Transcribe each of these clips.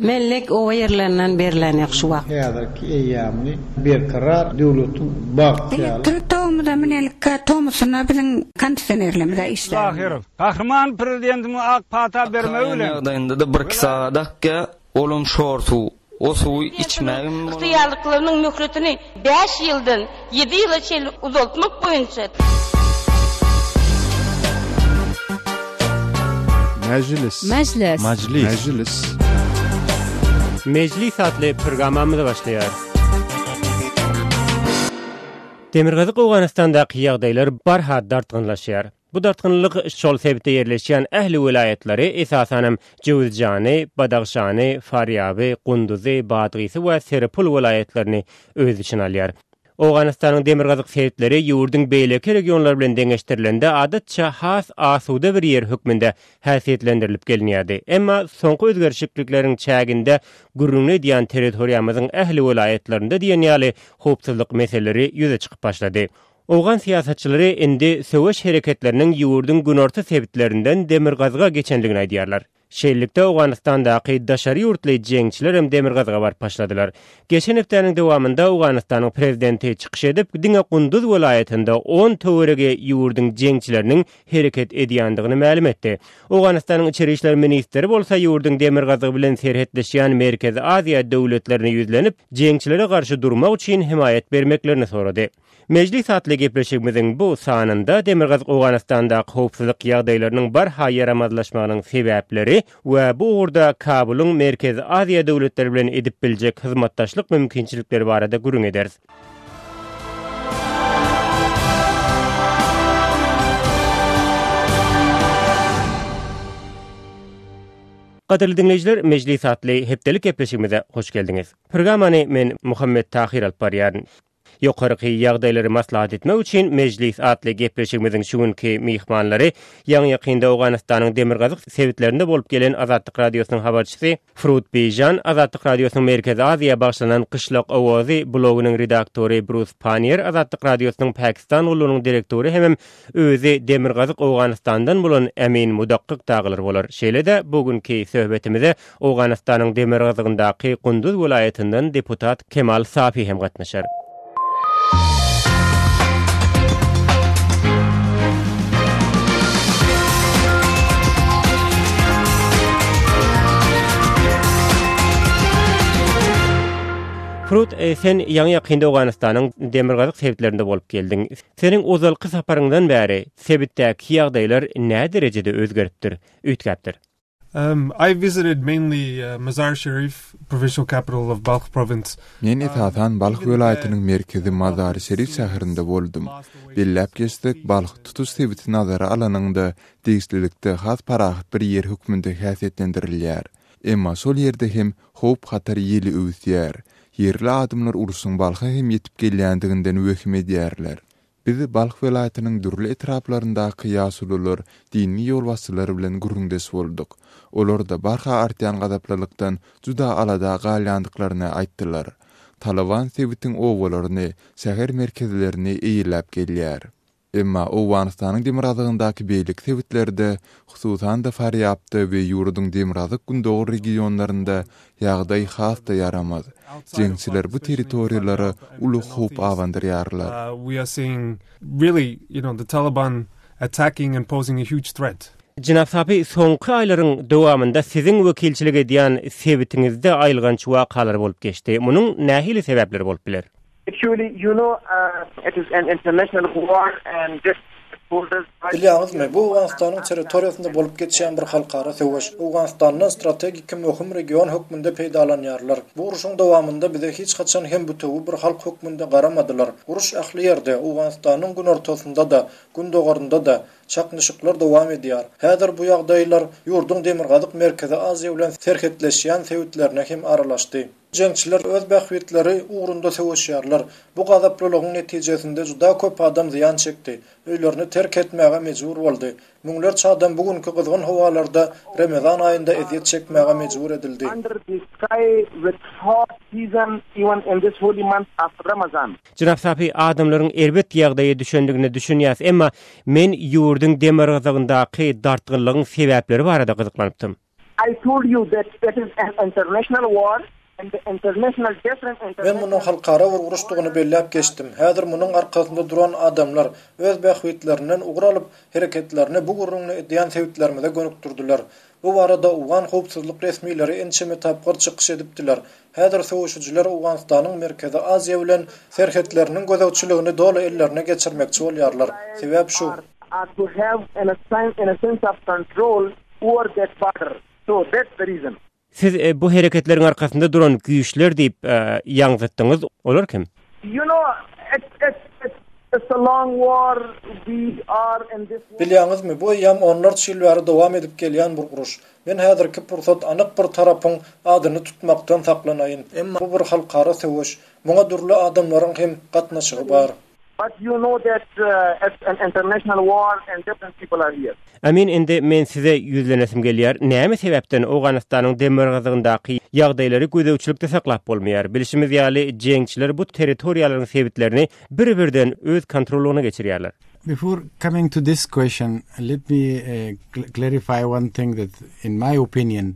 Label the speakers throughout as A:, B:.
A: Mellek oba ýerlerinden berlenok şu wagt.
B: Häzirki eýýamyny Berkarar döwletiň bagtyýarlyk.
C: Elektrik togumyza münelika tomusuna biziň kondisionerlerimiz-ä işlänok.
D: Zahyrow. Gahryman Prezidentimiziň ak pata bermegi
E: Akaýan
D: bilen,
E: ýagdaýynda-da birki sagat akýa, olam şor suw. O suwy içmägem bolanok.
F: Ygtyýarlyklarynyň möhletini bäş ýyldan ýedi ýyla çenli uzaltmak boýunça.
G: Mejlis.
H: Mejlis.
G: Majlis. Mejlis.
I: Mejlis atly programmamyz başlaýar. Demirgazyk Owganystandaky ýagdaýlar barha dartgynlaşýar. Bu dartgynlylyk şol sebitde ýerleşýän ähli welaýatlary, esasanam Jöwüzjany, Badagşany, Farýaby, Gunduzy, Badgysy we Serepul welaýatlaryny öz içine alýar. Owganystanyň demirgazyk sebitleri ýurduň beýleki regionlary bilen deňeşdirilende adatça has asuda bir ýer hökmünde häsiýetlendirilip gelinýärdi. Emma soňky özgerişiklikleriň çäginde gürrüňini edýän territoriýamyzyň ähli welaýatlarynda diýen ýaly howpsuzlyk meseleleri ýüze çykyp başlady. Owgan syýasatçylary indi söweş hereketleriniň ýurduň günorta sebitlerinden demirgazyga geçendigini aýdýarlar. Şeýlelikde, Owganystandaky daşary ýurtly jeňçiler hem demirgazyga baryp başladylar. Geçen hepdäniň dowamynda Owganystanyň prezidenti çykyş edip, diňe Gunduz welaýatynda on töweregi ýurduň jeňçileriniň hereket edýändigini mälim etdi. Owganystanyň içeri işler ministri bolsa ýurduň demirgazygy bilen serhetleşýän Merkezi Aziýa döwletlerine ýüzlenip, jeňçilere garşy durmak üçin hemaýat bermeklerini sorady. Mejlis atly gepleşigimiziň bu sanynda Demirgazyk Owganystandaky howpsuzlyk ýagdaýlarynyň barha ýaramazlaşmagynyň sebäpleri we bu ugurda Kabulyň Merkezi Aziýa döwletleri bilen edip biljek hyzmatdaşlyk mümkinçilikleri barada gürrüň ederis. Gadyrly diňleýjiler, Mejlis atly hepdelik gepleşigimize hoş geldiňiz. Programmany men Muhammet Tahyr alyp barýaryn. Ýokarky ýagdaýlary maslahat etmek üçin Mejlis atly gepleşigimiziň şu günki myhmanlary ýaňy-ýakynda Owganystanyň demirgazyk sebitlerinde bolup gelen Azatlyk Radiosynyň habarçysy Frut Bijan, Azatlyk Radiosynyň Merkezi Aziýa bagyşlanan Gyşlak owazy blogynyň redaktory Brus Panniýer, Azatlyk Radiosynyň Pakistan gullugynyň direktory hemem özi demirgazyk Owganystandan bolan Emin Mudakkyk dagylar bolar. Şeýle-de bu günki söhbetimize Owganystanyň demirgazygyndaky Gunduz welaýatyndan deputat Kemal Safi hem gatnaşar. Frut, e, sen ýaňy-ýakynda Owganystanyň demirgazyk sebitlerinde bolup geldiň. Seniň ozalky saparyňdan bäri sebitdäki ýagdaýlar näderejede özgeripdir, üýtgäpdir?
J: Um, I visited mainly uh, Mazar Sharif, provincial capital of Balkh province.
G: Men esasan Balh welaýatynyň merkezi Mazary-Şerif şäherinde boldum. Belläp geçsek, Balh tutuş sebiti nazara alanyňda, degişlilikde has parahat bir ýer hökmünde häsiýetlendirilýär. Emma şol ýerde hem howp-hatar ýeli öwüsýär. Ýerli adamlar urşuň Balha hem ýetip gelýändiginden wehim edýärler. Biz Balh welaýatynyň dürli etraplaryndaky ýaşulular, dini ýolbaşçylar bilen gürrüňdeş bolduk. Olar-da barha artýan gazaplylykdan juda alada galýandyklaryny aýtdylar. Talyban sebitiň obalaryny, şäher merkezlerini eýeläp gelýär. Emma Owganystanyň demirgazygyndaky beýleki sebitlerde, hususan-da Farýabda we ýurduň demirgazyk-gündogar regionlarynda ýagdaý has-da ýaramaz. Jeňçiler bu territoriýalara uly howp abandyrýarlar.
I: Jenap Sapi, soňky aýlaryň dowamynda siziň wekilçilik edýän sebitiňizde aýylganç wakalar bolup geçdi. Munuň nähili sebäpleri bolup biler?
K: Actually, you know, it is an international war and this borders.
L: Bilýäňizmi, bu Owganystanyň territoriýasynda bolup geçýän bir halkara söweş. Owganystandan strategiki möhüm region hökmünde peýdalanýarlar. Bu urşuň dowamynda bize hiç haçan hem bütewi bir halk hökmünde garamadylar. Uruş ähli ýerde, Owganystanyň günortasynda-da, gündogarynda-da, çaknyşyklar dowam edýär. Häzir bu ýagdaýlar ýurduň demirgazyk Merkezi Aziýa bilen serhetleşýän sebitlerine hem aralaşdy. Jeňçiler öz bähbitleri ugrunda söweşýärler. Bu gazaplylygyň netijesinde juda köp adam zyýan çekdi, öýlerini terk etmäge mejbur boldy. Müňlerçe adam bu günki gyzgyn howalarda Remezan aýynda ezýet çekmäge mejbur edildi.
I: Jenap Safi, adamlaryň erbet ýagdaýa düşendigine düşünýäs, emma men ýurduň demirgazygyndaky dartgynlygyň sebäpleri barada gyzyklanypdym.
K: I told you that it is an international war and the international different
L: Men munuň halkara bir uruşdygyny belläp geçdim. Häzir munuň arkasynda duran adamlar öz bähbitlerinden ugur alyp, hereketlerini bu gürrüňini edýän sebitlerimize gönükdirdiler. Bu barada owgan howpsuzlyk resmileri ençeme tapgyr çykyş edipdiler. Häzir söweşijiler Owganystanyň Merkezi Aziýa bilen serhetleriniň gözegçiligini doly ellerine geçirmekçi bolýarlar. Sebäp şu.
I: Siz bu hereketleriň arkasynda duran güýçler diýip ýaňzytdyňyz, olar kim?
K: You know, it's, it's, it's, it's a long war, we are in this war.
L: Bilýäňizmi, bu eýýäm onlarça ýyl bäri dowam edip gelýän bir uruş. Men häzirki pursat anyk bir tarapyň adyny tutmakdan saklanaýyn. Emma bu bir halkara söweş. Muňa dürli adamlaryň hem gatnaşygy bar.
K: But you know that it's an international war and different people are here.
I: Amin indi men size ýüzlenesim gelýär, näme sebäpden Owganystanyň demirgazygyndaky ýagdaýlary gözegçilikde saklap bolmaýar? Bilşimiz ýaly, jeňçiler bu territoriýalaryň sebitlerini bir-birden öz kontrollygyna geçirýärler.
H: Before coming to this question, let me clarify one thing that in my opinion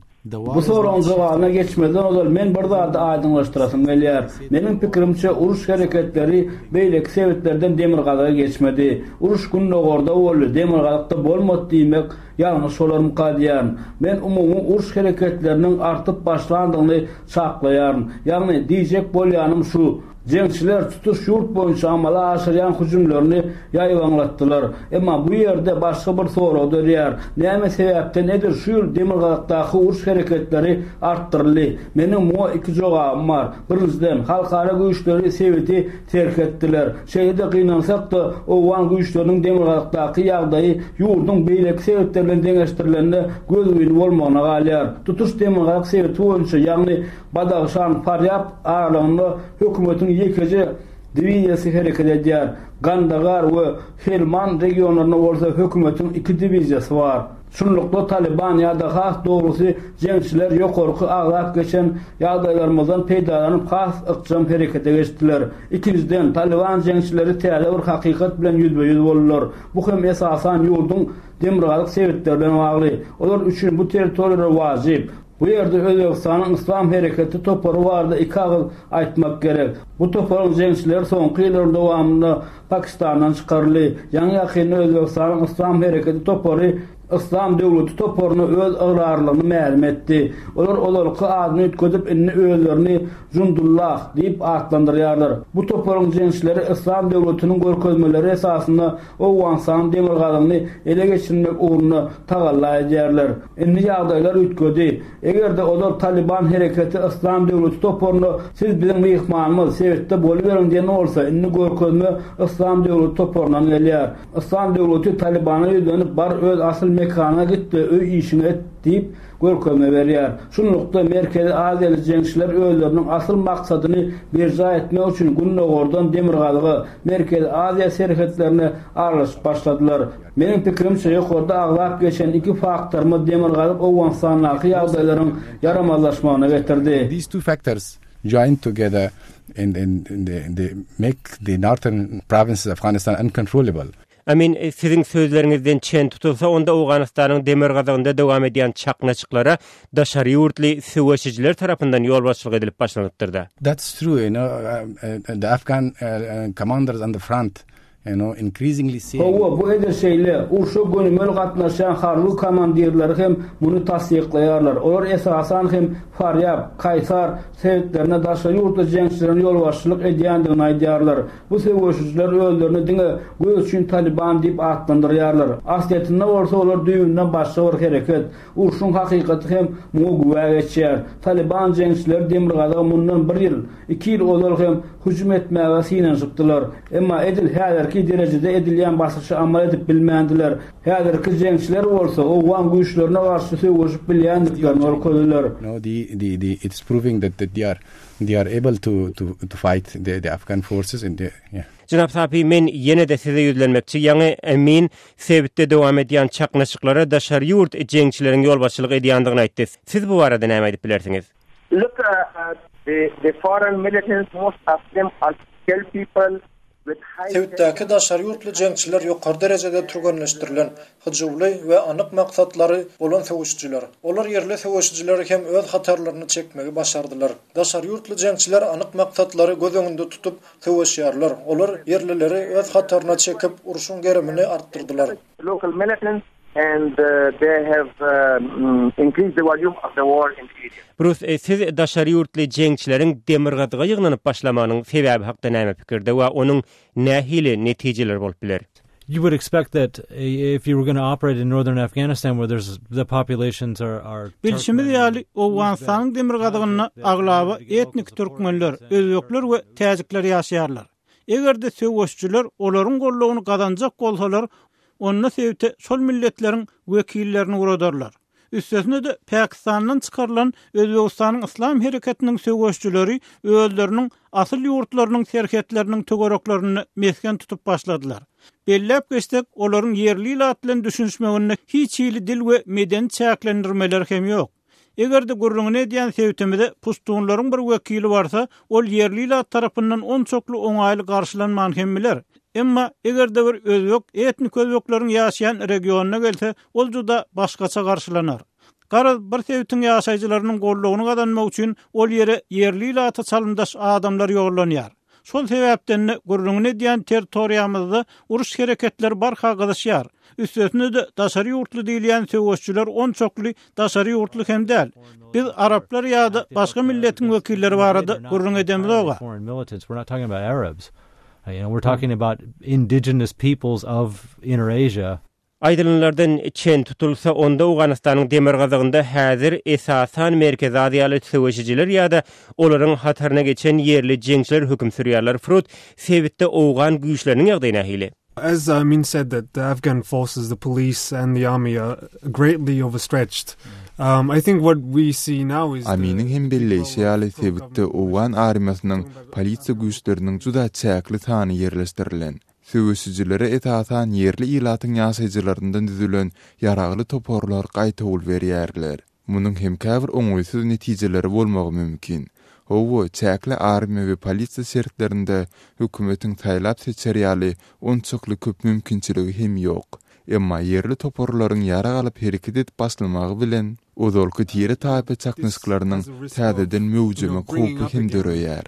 M: Bu soragyň jogabyna geçmezden ozal men bir zady aýdyňlaşdyrasym gelýär. Meniň pikirimçe, uruş hereketleri beýleki sebitlerden demirgazyga geçmedi. Uruş gündogarda boldy, demirgazykda bolmady diýmek ýalňyş bolarmyka diýýärin. Men umumy uruş hereketleriniň artyp başlandygyny çaklaýaryn. Ýagny, diýjek bolýanym şu, Jeňçiler tutuş ýurt boýunça amala aşyrýan hüjümlerini ýaýbaňlatdylar. Emma bu ýerde başga bir sorag dörýär, näme sebäpden edil şu ýyl demirgazykdaky uruş hereketleri artdyryldy? Meniň muňa iki jogabym bar. Birinjiden, halkara güýçleri sebiti terk etdiler. Şeýle-de gynansak-da, owgan güýçleriniň demirgazykdaky ýagdaýy ýurduň beýleki sebitleri bilen deňeşdirilende gözgyny bolmagyna galýar. Tutuş demirgazyk sebiti boýunça, ýagny Badahşan, Farýab aralygynda hökümetiň ýekeje diwiziýasy hereket edýär. Gandagar we Helmand regionlarynda bolsa hökümetiň iki diwiziýasy bar. Şunlukda Talyban ýa-da has dogrusy jeňçiler ýokarky agzap geçen ýagdaýlarymyzdan peýdalanyp has ykjam herekete geçdiler. Ikinjiden, Talyban jeňçileri täze bir hakykat bilen ýüzbe-ýüz boldular. Bu hem esasan ýurduň demirgazyk sebitleri bilen bagly. Olar üçin bu territoriýalar wajyp. Bu ýerde Özbegistanyň Yslam hereketi topary barada iki agyz aýtmak gerek. Bu toparyň jeňçileri soňky ýyllaryň dowamynda Pakistandan çykaryldy. Ýaňy-ýakynda Özbegistanyň Yslam hereketi topary Yslam döwleti toparyna öz ygrarlylygyny mälim etdi. Olar ozalky adyny üýtgedip, indi özlerini Jundullah diýip atlandyrýarlar. Bu toparyň jeňçileri Yslam döwletiniň görkezmeleri esasynda Owganystanyň demirgazygyny ele geçirmek ugrunda tagalla edýärler. Indi ýagdaýlar üýtgedi. Eger-de ozal Talyban hereketi Yslam döwleti toparyna siz biziň myhmanymyz, sebitde boluberiň diýen bolsa, indi görkezme Yslam döwleti toparyndan gelýär. Yslam döwleti Talybana ýüzlenip bar öz asyl mekanyňa git-de öý işiňi et diýip görkezme berýär. Şunlukda, Merkezi Aziýaly jeňçiler özleriniň asyl maksadyny berjaý etmek üçin gündogardan demirgazyga, Merkezi Aziýa serhetlerine aralaşyp başladylar. Meniň pikirimçe, ýokarda agzap geçen iki faktorymyz demirgazyk Owganystandaky ýagdaýlaryň ýaramazlaşmagyna getirdi.
H: These two factors joined together and and and make the northern provinces of Afghanistan uncontrollable.
I: Amin, siziň sözleriňizden çen tutulsa, onda Owganystanyň demirgazygynda dowam edýän çaknyşyklara daşary ýurtly söweşijiler tarapyndan ýolbaşçylyk edilip başlanypdyr-da.
H: That's true, you know, the Afghan commanders on the front, you know, increasingly seeing.
M: Hawa, bu edil şeýle. Urşa gönümel gatnaşýan harby komandirleri hem muny tassyklaýarlar. Olar esasan hem Farýab, Kaýsar sebitlerinde daşary ýurtly jeňçileriň ýolbaşçylyk edýändigini aýdýarlar. Bu söweşijiler özlerini diňe göz üçin Talyban diýip atlandyrýarlar. Aslyýetinde bolsa olar düýbünden başga bir hereket. Urşuň hakykaty hem muňa güwä geçýär. Talyban jeňçileri demirgazyga mundan bir ýyl, iki ýyl ozal hem hüjüm etmäge synanyşypdylar. Emma edil häzirki derejede edilýän basyşa amal edip bilmändiler. Häzirki jeňçiler bolsa owgan güýçlerine garşy söweşip bilýändiklerini görkezdiler.
H: No, the, the, the, it's proving that, that they are They are able to to to fight the the Afghan forces in the yeah.
I: Jenap Sapi, men ýene-de size ýüzlenmekçi. Ýaňy Emin sebitde dowam edýän çaknyşyklara daşary ýurt jeňçileriň ýolbaşçylyk edýändigini aýtdy. Siz bu barada näme aýdyp bilersiňiz?
K: Look, the the foreign militants, most of them are skilled people.
L: Sebitdäki daşary ýurtly jeňçiler ýokary derejede türgenleşdirilen, hyjuwly we anyk maksatlary bolan söweşijiler. Olar ýerli söweşijileri hem öz hatarlaryna çekmegi başardylar. Daşary ýurtly jeňçiler anyk maksatlary göz öňünde tutup söweşýärler. Olar ýerlileri öz hataryna çekip, urşuň gerimini artdyrdylar.
K: Local militants and they have increased the volume of the war in the area.
I: Brus, siz daşary ýurtly jeňçileriň demirgazyga ýygnanyp başlamagynyň sebäbi hakda näme pikirde we onuň nähili netijeleri bolup biler?
N: You would expect that if you were going to operate in northern Afghanistan where there's the populations are are
O: Bilşimiz ýaly, Owganystanyň demirgazygynda aglaba etniki türkmenler, özbekler we täjikler ýaşaýarlar. Eger-de söweşijiler olaryň goldawyny gazanjak bolsalar, onda sebite şol milletleriň wekillerini ugradarlar. Üstesine-de, Pakistandan çykarylan Özbegistanyň Yslam hereketiniň söweşijileri özleriniň asyl ýurtlarynyň serhetleriniň töwereklerinde mesgen tutup başladylar. Belläp geçsek, olaryň ýerli ilat bilen düşünişmeginde hiç hili dil we medeni çäklendirmeler hem ýok. Eger-de gürrüňini edýän sebitimize puştunlaryň bir wekili barsa, ol ýerli ilat tarapyndan onçakly oňaýly garşylanman hem biler. Emma, eger-de bir özbek etnik özbekleriň ýaşaýan regionyna gelse, ol juda başgaça garşylanar. Garaz, bir sebitiň ýaşaýjylarynyň goldawyny gazanmak üçin ol ýere ýerli ilata çalymdaş adamlar ýollanýar. Şol sebäpden-de gürrüňini edýän territoriýamyzda uruş hereketleri barha gyzyşýar. Üstesine-de daşary ýurtly diýilýän söweşçiler onçakly daşary ýurtly hem däl. Biz araplar ýa-da başga milletiň wekilleri barada gürrüň edemzog-a.
I: Aýdylanlardan çen tutulsa, onda Owganystanyň demirgazygynda häzir esasan merkezi aziýaly söweşijiler ýa-da olaryň hataryna geçen ýerli jeňçiler höküm sürýärler. Frut, sebitde owgan güýçleriniň ýagdaýy nähili?
J: As Amin said that the Afghan forces, the police and the army are greatly overstretched. Um, I think what we see now is
G: Aminiň hem belleýşi ýaly, sebitde owgan armiýasynyň, polisiýa güýçleriniň juda çäkli sany ýerleşdirilen. Söweşijilere esasan ýerli ilatyň ýaşaýjylaryndan düzülen ýaragly toparlar gaýtawul berýärler. Munuň hem käbir oňaýsyz netijeleri bolmagy mümkin. Hawa, çäkli armiýa we polisiýa şertlerinde hökümetiň saýlap-seçer ýaly onçakly köp mümkinçiligi hem ýok. Emma ýerli toparlaryň ýarag alyp hereket edip başlamagy bilen, ozalky tire-taýpa çaknyşyklarynyň täzeden möwjemek howpy hem döreýär.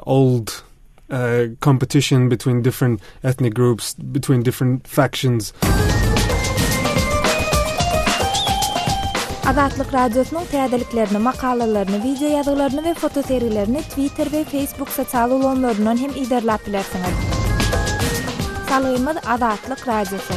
J: Old competition between different ethnic groups, between different factions.
P: Azatlyk Radiosynyň täzeliklerini, makalalaryny, wideo ýazgylaryny we fotosergilerini Twitter we Facebook sosial ulgamlaryndan hem yzarlap bilersiňiz. Salgymyz Azatlyk Radiosy.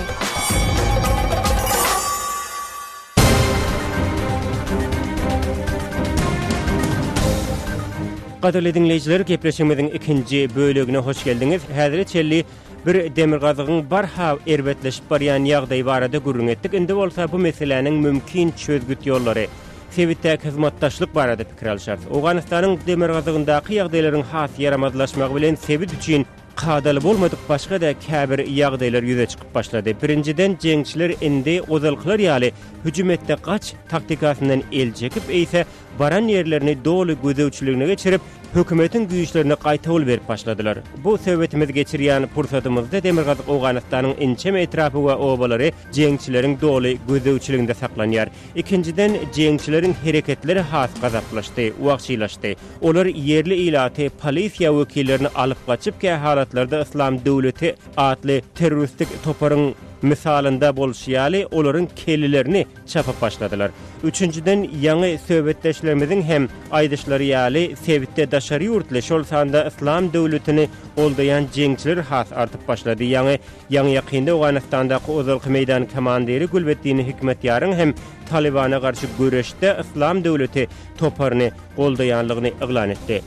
I: Gadyrly diňleýjiler, gepleşigimiziň ikinji bölegine hoş geldiňiz. Häzire çenli bir demirgazygyň barha erbetleşip barýan ýagdaýy barada gürrüň etdik. Indi bolsa bu meseläniň mümkin çözgüt ýollary, sebitdäki hyzmatdaşlyk barada pikir alşarys. Owganystanyň demirgazygyndaky ýagdaýlaryň has ýaramazlaşmagy bilen sebit üçin kadaly bolmadyk başga-da käbir ýagdaýlar ýüze çykyp başlady. Birinjiden, jeňçiler indi ozalkylar ýaly hüjüm et-de gaç taktikasyndan el çekip, eýse baran ýerlerini doly gözegçiligine geçirip, hökümetiň güýçlerine gaýtawul berip başladylar. Bu söhbetimizi geçirýän pursatymyzda Demirgazyk Owganystanyň ençeme etrapy we obalary jeňçileriň doly gözegçiliginde saklanýar. Ikinjiden, jeňçileriň hereketleri has gazaplaşdy, wagşylaşdy. Olar ýerli ilaty, polisiýa wekillerini alyp gaçyp, kähalatlarda Yslam döwleti atly terroristik toparyň mysalynda bolşy ýaly, olaryň kellelerini çapyp başladylar. Üçünjiden, ýaňy söhbetdeşlerimiziň hem aýdyşlary ýaly, sebitde daşary ýurtly, şol sanda Yslam döwletini goldaýan jeňçiler has artyp başlady. Ýaňy Ýaňy-ýakynda Owganystandaky ozalky meýdan komandiri Gülbeddin Hikmetýaryň hem Talybana garşy göreşde Yslam döwleti toparyny goldaýanlygyny yglan etdi.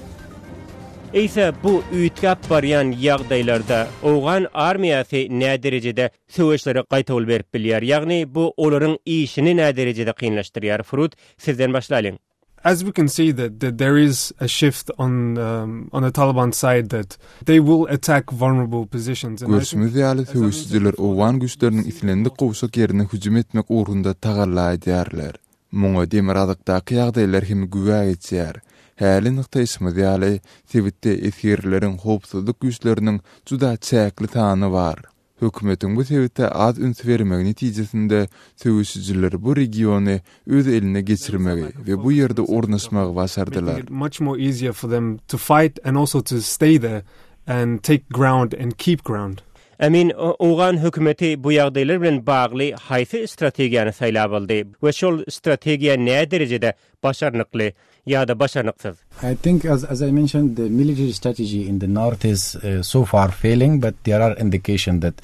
I: Eýse, bu üýtgäp barýan ýagdaýlarda owgan armiýasy näderejede söweşlere gaýtawul berip bilýär? Ýagny bu olaryň işini näderejede kynlaşdyrýar? Frut, sizden başlalyň.
J: As we can see that, that there is a shift on um, on the Taliban side that they will attack vulnerable positions.
G: Görşümiz ýaly, söweşijiler owgan güýçleriniň islendik gowşak ýerine hüjüm etmek ugrunda tagalla edýärler. Muňa demirgazykdaky ýagdaýlar hem güwä geçýär. Häli nygtaýşymyz ýaly, sebitde esgerleriň, howpsuzlyk güýçleriniň juda çäkli sany bar. Hökümetiň bu sebite az üns bermegi netijesinde söweşijiler bu regiony öz eline geçirmegi we bu ýerde ornaşmagy başardylar.
I: Emin, owgan hökümeti bu ýagdaýlar bilen bagly haýsy strategiýany saýlap aldy we şol strategiýa näderejede başarnykly ýa-da başarnyksyz?
H: I think as as I mentioned the military strategy in the north is so far failing but there are indication that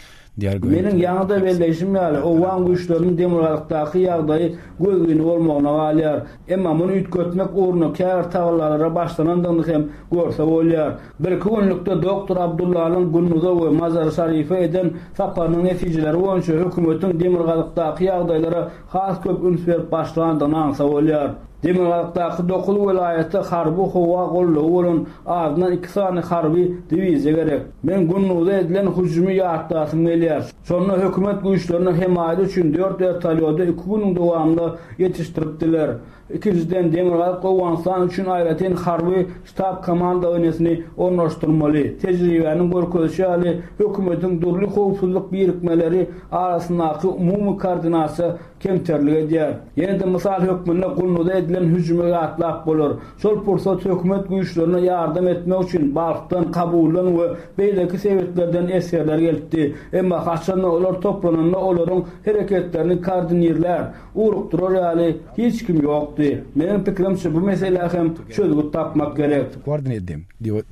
H: they are going
M: Meniň ýaňy-da belleýşim ýaly, owgan güýçleriniň demirgazykdaky ýagdaýy gözgyny bolmagyna galýar. Emma muny üýtgetmek ugrunda käbir tagallalara başlanandygyny hem görse bolýar. Birki günlükde doktor Abdullanyň Gunduza we Mazary-Şarife eden saparynyň netijeleri boýunça hökümetiň demirgazykdaky ýagdaýlara has köp üns berip başlandygyny aňsa bolýar. Demirgazykdaky dokuz welaýatda harby howa goldawy bolan azyndan iki sany harby diwiziýa gerek. Men Gunduza edilen hüjümi ýatlasym gelýär. Şonda hökümet güýçlerine hemaýat üçin dört wertolýody iki günüň dowamynda ýetişdiripdiler. Ikinjiden, Demirgazyk Owganystan üçin aýratyn harby ştab komandowaniýesini ornaşdyrmaly. Tejribäniň görkezişi ýaly, hökümetiň dürli howpsuzlyk birikmeleri arasyndaky umumy koordinasiýa kemterlik edýär. Ýene-de mysal hökmünde Gunduza edilen hüjümi ýatlap bolar. Şol pursat hökümet güýçlerine ýardam etmek üçin Balhdan, Kabuldan we beýleki sebitlerden esgerler gelipdi. Emma haçanda olar toplananda olaryň hereketlerini koordinirlär, ugrukdyrar ýaly hiç kim ýokdy. Meniň pikirimçe bu meselä hem çözgüt tapmak gerek.
H: Coordinate them.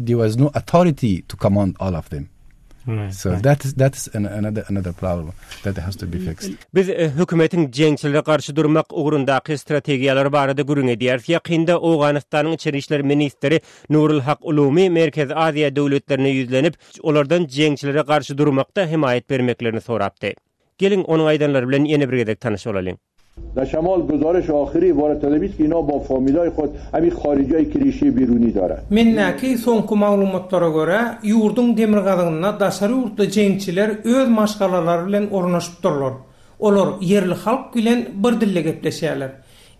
H: There was no authority to command all of them. So that is that is another another problem that has to be fixed.
I: Biz e, hökümetiň jeňçilere garşy durmak ugrundaky strategiýalary barada gürrüň edýäris. Ýakynda Owganystanyň içeri işler ministri Nurul Hak Ulumi Merkezi Aziýa döwletlerine ýüzlenip, olardan jeňçilere garşy durmakda hemaýat bermeklerini sorapdy. Geliň, onuň aýdanlary bilen ýene bir gezek tanyş bolalyň.
Q: در شمال گزارش آخری عبارت از است که اینا با فامیلای خود همین خارجی که ریشه بیرونی دارند.
O: Mendäki soňky maglumatlara görä, ýurduň demirgazygynda daşary ýurtly jeňçiler öz maşgalalary bilen ornaşypdyrlar. Olar ýerli halk bilen bir dilde gepleşýärler.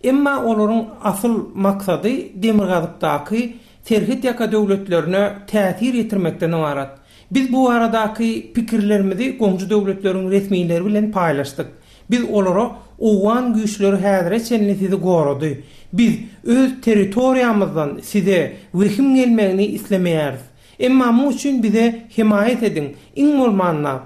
O: Emma olaryň asyl maksady demirgazykdaky serhet ýaka döwletlerine täsir ýetirmekden ybarat. Biz bu baradaky pikirlerimizi goňşy döwletleriň resmileri bilen paýlaşdyk. Biz olara owgan güýçleri häzire çenli sizi gorady. Biz öz territoriýamyzdan size wehim gelmegini islemeýäris. Emma muň üçin bize hemaýat ediň, iň bolmanda,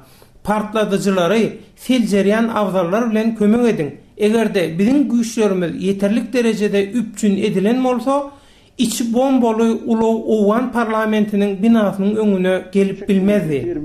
O: partladyjylary seljerýän abzallar bilen kömek ediň. Eger-de biziň güýçlerimiz ýeterlik derejede üpjün edilen bolsa, Içi bombaly ulag owgan parlamentiniň binasynyň öňüne gelip bilmezdi.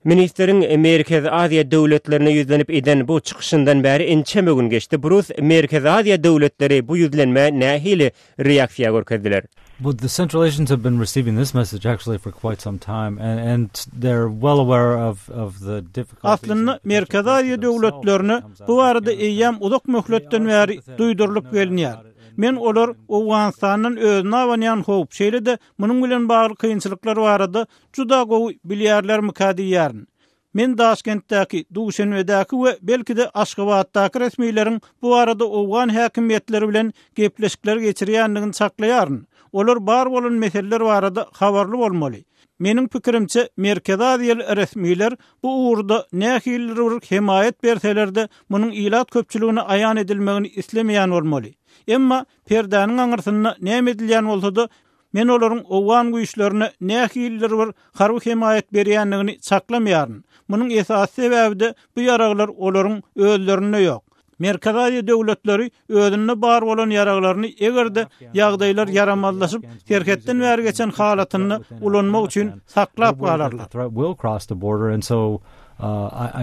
I: Ministriň Merkezi Aziýa döwletlerine ýüzlenip eden bu çykyşyndan bäri ençeme gün geçdi. Brus, Merkezi Aziýa döwletleri bu ýüzlenmä nähili reaksiýa görkezdiler?
N: Well, the Central Asians have been receiving this message actually for quite some time and, and they're well aware of, of the difficulties.
O: Aslynda Merkezi Aziýa döwletlerine bu barada eýýäm uzak möhletden bäri duýdurylyp gelinýär. Men olar Owganystandan özüne abanýan howp, şeýle-de munuň bilen bagly kynçylyklar barada juda gowy bilýärlermikä diýýärin. Men Daşkentdäki, Duşenbedäki we belki-de Aşgabatdaky resmileriň bu barada owgan häkimiýetleri bilen gepleşikler geçirýändigini çaklaýaryn. Olar bar bolan meseleler barada habarly bolmaly. Meniň pikirimçe, Merkezi Aziýaly resmiler bu ugurda nähilidir bir hemaýat berseler-de, munuň ilat köpçüligine aýan edilmegini islemeýän bolmaly. Emma perdäniň aňyrsynda näme edilýän bolsa-da, Men olaryň owgan güýçlerine nähilidir bir harby hemaýat berýändigini çaklamaýaryn. Munuň esasy sebäbi-de bu ýaraglar olaryň özlerinde ýok. Merkezi Aziýa döwletleri özünde bar bolan ýaraglaryny eger-de ýagdaýlar ýaramazlaşyp, serhetden bäri geçen halatynda ulanmak üçin saklap galarlar.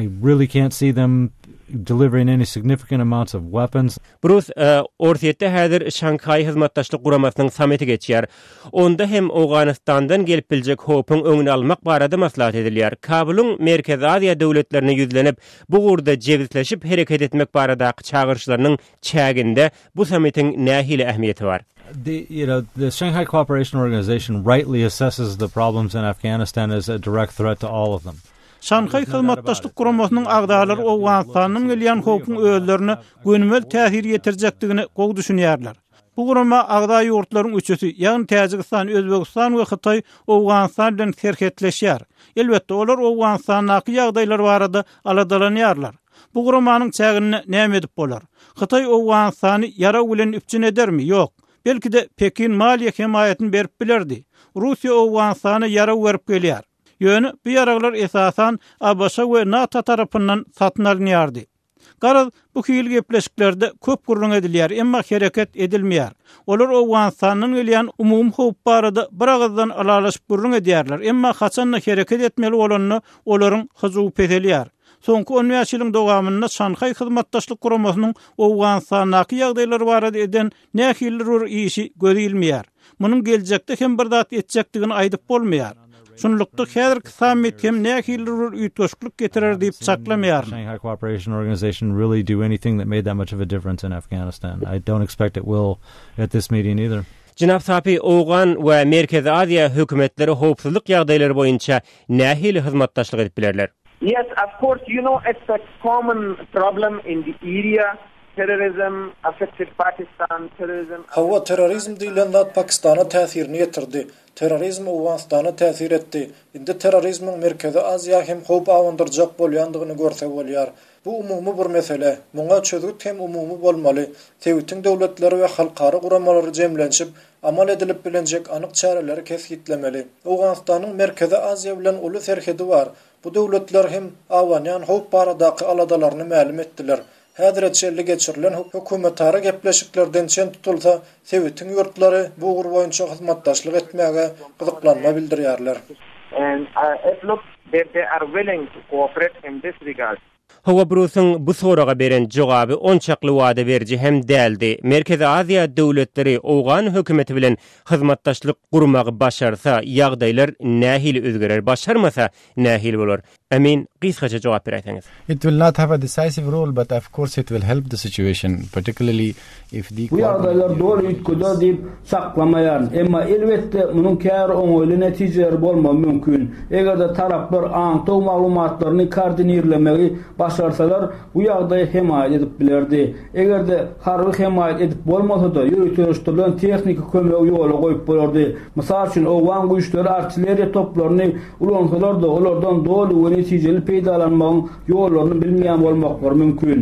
N: I really can't see them delivering any significant amounts of weapons.
I: Brus, Orsýetde häzir Şanhaý Hyzmatdaşlyk Guramasynyň sammiti geçýär. Onda hem Owganystandan gelip biljek howpuň öňüni almak barada maslahat edilýär. Kabulyň Merkezi Aziýa döwletlerine ýüzlenip, bu ugurda jebisleşip hereket etmek baradaky çagyryşlarynyň çäginde bu sammitiň nähili ähmiýeti bar?
N: The, you know, the Shanghai Cooperation Organization rightly assesses the problems in Afghanistan as a direct threat to all of them.
O: Şanhaý Hyzmatdaşlyk Guramasynyň agzalary Owganystandan gelýän howpuň özlerine gönümel täsir ýetirjekdigine gowy düşünýärler. Bu gurama agza ýurtlaryň üçüsi, ýagny Täjigistan, Özbegistan we Hytaý Owganystan bilen serhetleşýär. Elbetde, olar Owganystandaky ýagdaýlar barada aladalanýarlar. Bu guramanyň çäginde näme edip bolar? Hytaý Owganystany ýarag bilen üpjün edermi? Ýok. Belki-de, Pekin maliýe hemaýatyny berip bilerdi. Russiýa Owganystana ýarag berip gelýär. Ýöne bu ýaraglar esasan ABŞ we NATO tarapyndan satyn alynýardy. Garaz, bu hili gepleşiklerde köp gürrüň edilýär, emma hereket edilmeýär. Olar Owganystandan gelýän umumy howp barada bir agyzdan ylalaşyp gürrüň edýärler, emma haçan-da hereket etmeli bolanda olaryň hyjuwy peselýär. Soňky on bäş ýylyň dowamynda Şanhaý Hyzmatdaşlyk Guramasynyň Owganystandaky ýagdaýlar barada eden nähilidir bir işi göze ilmeýär. Munuň geljekde hem bir zat etjekdigini aýdyp bolmaýar. Şunlukda häzirki sammit hem nähilidir bir üýtgeşiklik getirer diýip çaklamaýaryn.
N: Shanghai Cooperation Organization really do anything that made that much of a difference in Afghanistan. I don't expect it will at this meeting either.
I: Jenap Sapi, owgan we Merkezi Aziýa hökümetleri howpsuzlyk ýagdaýlary boýunça nähili hyzmatdaşlyk edip bilerler?
K: Yes, of course, you know, it's a common problem in the area, terrorism affected Pakistan, terrorism.
L: Hawa, terrorizm diýlen zat Pakistana täsirini ýetirdi. Terrorizm Owganystana täsir etdi. Indi terrorizmiň Merkezi Aziýa hem howp abandyrjak bolýandygyny görse bolýar. Bu umumy bir mesele. Muňa çözgüt hem umumy bolmaly. Sebitiň döwletleri we halkara guramalary jemlenşip, amal edilip bilinjek anyk çäreleri kesgitlemeli. Owganystanyň Merkezi Aziýa bilen uly serhedi bar. Bu döwletler hem abanýan howp baradaky aladalaryny mälim etdiler. Häzire çenli geçirilen hökümetara gepleşiklerden çen tutulsa, sebitiň ýurtlary bu ugur boýunça hyzmatdaşlyk etmäge gyzyklanma bildirýärler.
I: Hawa, Brusyň bu soraga beren jogaby onçakly wada beriji hem däldi. Merkezi Aziýa döwletleri owgan hökümeti bilen hyzmatdaşlyk gurmagy başarsa, ýagdaýlar nähili özgerer, başarmasa nähili bolar? Emin, gysgaça jogap beräýseňiz.
H: It will not have a decisive role, but of course it will help the situation, particularly if the
M: Bu ýagdaýlar doly üýtgeder diýip çaklamaýaryn. Emma, elbetde, munuň käbir oňaýly netijeleri bolmagy mümkin. Eger-de taraplar aňtaw maglumatlaryny koordinirlemegi başarsalar, bu ýagdaý hemaýat edip bilerdi. Eger-de harby hemaýat edip bolmasa-da, ýöriteleşdirilen tehniki kömegi ýola goýup bolardy. Mysal üçin, owgan güýçleri artilleriýa toplaryny ulansalar-da, olardan doly we netijeli peýdalanmagyň ýollaryny bilmeýän bolmaklary mümkin.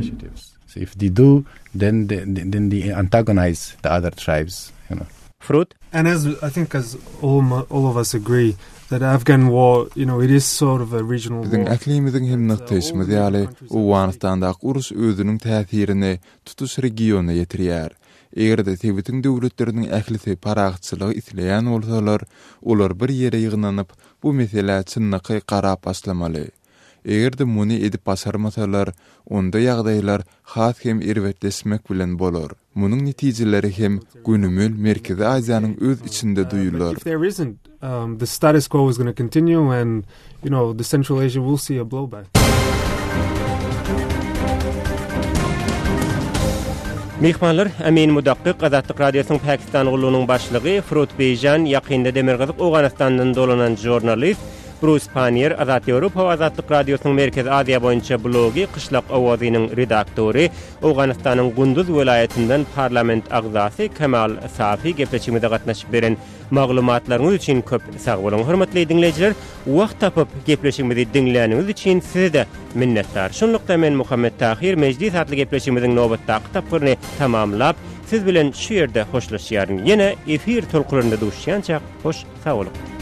H: So if they do, then they, then they antagonize the other tribes, you know.
I: Frut?
J: And as I think as all, all of us agree that Afghan war, you know, it is sort of a regional
G: war. Biziň ählimiziň hem nygtaýşymyz ýaly, Owganystandaky uruş özüniň täsirini tutuş regiona ýetirýär. Eger-de sebitiň döwletleriniň ählisi parahatçylygy isleýän bolsalar, olar bir ýere ýygnanyp, bu meselä çynlakaý garap başlamaly. Eger-de muny edip başarmasalar, onda ýagdaýlar has hem erbetleşmek bilen bolar. Munuň netijeleri hem gönümel Merkezi Aziýanyň öz içinde duýular.
I: Myhmanlar, Amin Mudakkyk, Azatlyk Radiosynyň Pakistan gullugynyň başlygy, Frut Beýjan, ýakynda Demirgazyk Owganystandan dolanan žurnalist, Brus Panniýer, Azat Ýewropa we Azatlyk Radiosynyň Merkezi Aziýa boýunça blogy Kyşlak owazynyň redaktory, Owganystanyň Gunduz welaýatyndan parlament agzasy Kemal Safi gepleşigimize gatnaşyp beren maglumatlaryňyz üçin köp sag boluň. Hormatly diňleýjiler, wagt tapyp gepleşigimizi diňläniňiz üçin size-de minnetdar. Şunlukda men Muhammet Tahyr Mejlis atly gepleşigimiziň nobatdaky tapgyryny tamamlap, siz bilen şu ýerde hoşlaşýaryn. Ýene efir tolkunlarynda duşýançak hoş sag boluň.